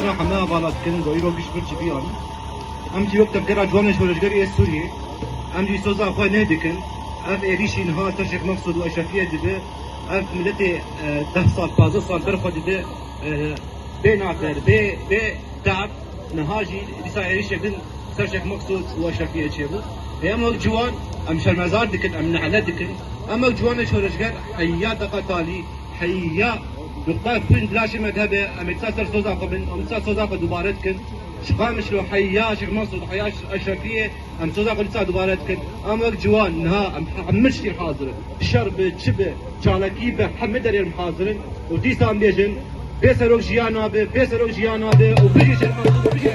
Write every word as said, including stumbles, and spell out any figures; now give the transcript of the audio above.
Heme hevala dikin, ku îro giş bir çi biyan. Em jî wek tevgera ciwanên şoreşgerî yê Sûriyê, em jî soza xwe nêdikin. Ev êrîşî niha ser Şêx Meqsûd û Eşrefiyê dibe, ev miletê, e, deh sal, pazdeh sal ber xwe dide, e, bê naber, bê, bê dad, niha jî dîsa êrîşek din ser Şêx Meqsûd û Eşrefiyê çêbû. Ê em wek ciwan, em şermezar dikin, em nehle dikin. Em wek ciwanên şoreşger, heya deqa talî, heya nuqtaya firîn di laşê me de hebe, em ê dîsa ser soza xwe bin, em dîsa soza xwe dubare dikin. Ji Qamişlo heya Şêx Mesûd, heya Eşrefiyê, em soza xwe dîsa dubare dikin. Em wek ciwan niha, em hemû tiştî hazir in. Şer be, çi be, çalakî be, hemû derê em hazir in. Û dîsa em bêjin, bê serok jiyan nabe, bê serok jiyan nabe û bijî Şêx Mesûd, bijî.